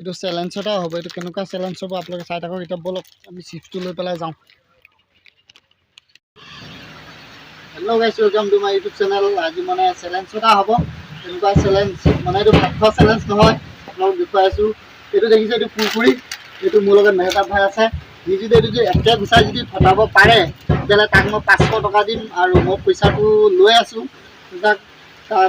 এইটো চেলেঞ্জ এটা হ'ব। এইটো কেনেকুৱা চেলেঞ্জ হ'ব, আপোনালোকে চাই থাকক। এতিয়া ব'লক, আমি চিপছটো লৈ পেলাই যাওঁ। Hello guys, welcome to my YouTube channel. আজি মানে চেলেঞ্জ এটা হ'ব। তেনেকুৱা চেলেঞ্জ মানে এইটো ভাত খোৱা চেলেঞ্জ নহয়, আপোনালোক দেখুৱাই আছোঁ। এইটো দেখিছে, এইটো কুৰকুৰি। এইটো মোৰ লগত মেহতাব ভাই আছে। সি যদি এইটো যদি একে গুচাই যদি ফটাব পাৰে, তেতিয়াহ'লে তাক মই 500 টকা দিম। আৰু মই পইচাটো লৈ আছোঁ। তাক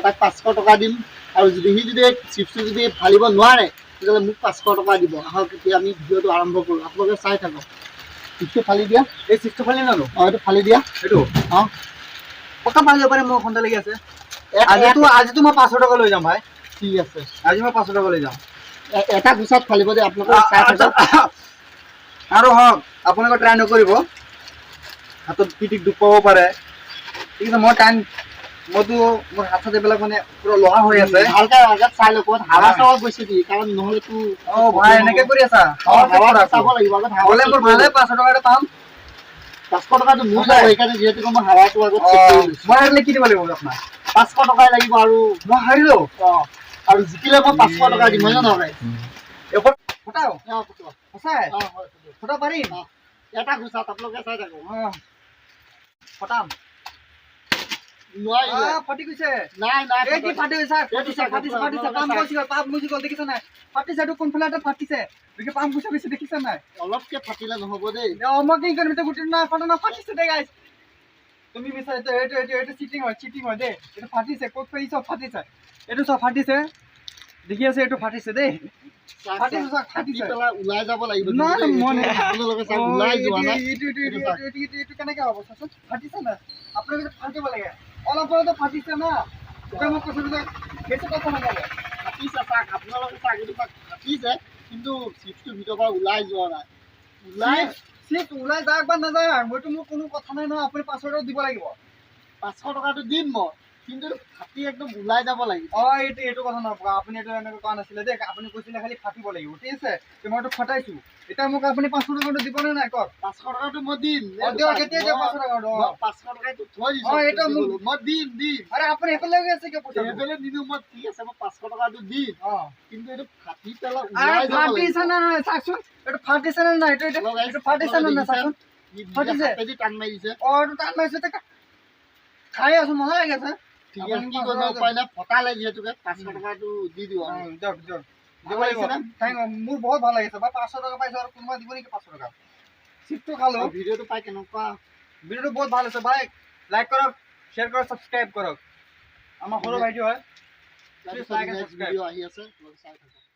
তাক 500 টকা দিম। আৰু যদি সি যদি চিপছটো যদি ফালিব নোৱাৰে, তেতিয়াহ'লে মোক 500 টকা দিব। আহক, এতিয়া আমি ভিডিঅ'টো আৰম্ভ কৰোঁ। আপোনালোকে চাই থাকক। চিপছটো ফালি দিয়া। এই চিপছটো ফালি নানো। অঁ, এইটো ফালি দিয়া। এইটো? অঁ। পক্কা ফালি যাব পাৰে, মোৰ ঘণ্টা লাগি আছে। আজিতো মই 500 টকা লৈ যাম ভাই। ঠিক আছে। আজি মই 500 টকা লৈ যাম। এটা গুচাত ফালিব দেই। আপোনালোকে চাই থাকক। আৰু হওক, আপোনালোকে ট্ৰাই নকৰিব, হাতত পিঠিত দুখ পাব পাৰে। ঠিক আছে, মই টাইম মইতো মোৰ হাত চাত এইবিলাক মানে পুৰা লোহা হৈ আছে। ভালকে আগত চাই লওক, ক'ৰবাত হাৱা চাৱা গৈছে নেকি, কাৰণ নহ'লেতো অ ভাই, এনেকে কৰি আছা? অ, হাৱা চাব লাগিব আগত, হাৱা গ'লে মোৰ check ভালে কৰি। 500 টকা এটা পাম। 500 টকাটো মোৰ যাব, সেইকাৰণে যিহেতুকে মই হাৱাটো আগত চেক কৰি লৈছোঁ। মই হাৰিলে কি দিব লাগিব আপোনাক? 500 টকাই লাগিব আৰু। মই হাৰিলো? অ, আৰু জিকিলে মই 500 টকা দিম, হয় নে নহয়? এখন ফটাও। অ, ফুটোৱা। সঁচাই? অ, হয়, ফুটোৱা। ফটাব পাৰিম? অ, এটা ঘুচাত আপোনালোকে চাই থাকক। অ, ফটাম। নোৱাৰিলে। ফাটি গৈছে। নাই নাই। এই কি ফাটি গৈছে? এইটো ফাটিছে। চাওক, ফাটিছে, ফাটিছে। আপোনালোকে পাম চাওক। গুচি গ'ল, পাম গুচি গ'ল, দেখিছা নাই? ফাটিছে। এইটো কোনফালে এটা ফাটিছে দেখি, পাম গুচি গৈছে, দেখিছা নাই? অলপকে ফাটিলে নহ'ব দেই। অ, মই কি কৰিম এতিয়া? গোটেই নাই ফাটা না, ফাটিছে দে গাইছ। তুমি মিছা, এইটো এইটো এইটো এইটো চিটিং হয়, চিটিং হয় দেই। এইটো ফাটিছে। ক'ত পেৰি চব ফাটিছে। এইটো চব ফাটিছে, দেখি আছে, এইটো ফাটিছে দেই। চাওক, ফাটিছে। চাওক, চাওক, ফাটি ফাটিছে। পেলাই ওলাই যাব লাগিব। নাই, কিন্তু মই এইটো আপোনালোকে চাওক, ওলাই যোৱা নাই। এইটো এইটো এইটো এইটো চাওক। এইটো এইটো এইটো কেনেকে হ'ব চাচোন? ফাটিছে না? আপোনালোকে ফাটিব লাগে, অলপ অলপতো ফাটিছে না। এতিয়া মই কৈছো যে বেছি কথা নক'ব। ফাটিছে, চাওক, আপোনালোকে চাওক, এইটো চাওক, ফাটিছে, কিন্তু চিপছটো ভিতৰৰ পৰা ওলাই যোৱা নাই, ওলাই চিপছ ওলাই যাওক বা নাযায়, মইতো মোৰ কোনো কথা নাই নহয়। আপুনি 500 টকা দিব লাগিব। 500 টকাটো দিম মই, কিন্তু এইটো ফাটি একদম ওলাই যাব লাগিব। অ, এইটো এইটো কথা নকবা। আপুনি এইটো এনেকৈ কোৱা নাছিলে দেই। আপুনি কৈছিলে খালি ফাটিব লাগিব। ঠিক আছে, মই এইটো ফটাইছো। এতিয়া মোক আপুনি 500 টকাটো দিবনে নাই কওক? 500 টকাটো মই দিম। অ, দিয়ক, এতিয়া দিয়ক 500 টকাটো। অ। মই 500 টকাটো থৈ দিছো। অ, এইটো মোক- মই দিম, দিম। আৰে, আপুনি সেইফালে লৈ আছে কিয় পইচাটো? সেইফালে নিদিওঁ মই। ঠিক আছে, মই 500 টকাটো দিম, কিন্তু এইটো ফাটি পেলাই আৰে, ওলাই যাব ফাটিছে লাগিব। না নাই চাওকচোন। এইটো ফাটিছে নে নাই? এইটো এইটো Hello guys, এইটো ফাটিছে নে নাই চাওকচোন। ই নিজে ফাটিছে। হাতেদি টান মাৰি দিছে। অ, এইটো টান মাৰিছে, এতিয়া খাই আছো, মজা লাগি আছে। ঠিক আছে, কি কৰিব, উপায় নাই। ফটালে যিহেতুকে 500 টকাটো দি দিওঁ আৰু। দিয়ক, দিয়ক। ভাল দিব লাগিব। লাগিছে নে? Thank U, মোৰ বহুত ভাল লাগিছে ভাই। 500 টকা পাইছো, আৰু কোনোবা দিব নেকি 500 টকা? চিপটো খালো। আৰু ভিডিঅ'টো পাই কেনেকুৱা? ভিডিঅ'টো বহুত ভাল হৈছে ভাই। লাইক কৰক, শ্বেয়াৰ কৰক, ছাবস্ক্ৰাইব কৰক। আমাৰ সৰু ভাইটি হয়। তাৰপিছত like and next subscribe. Video আহি আছে, আপোনালোকে চাই থাকক।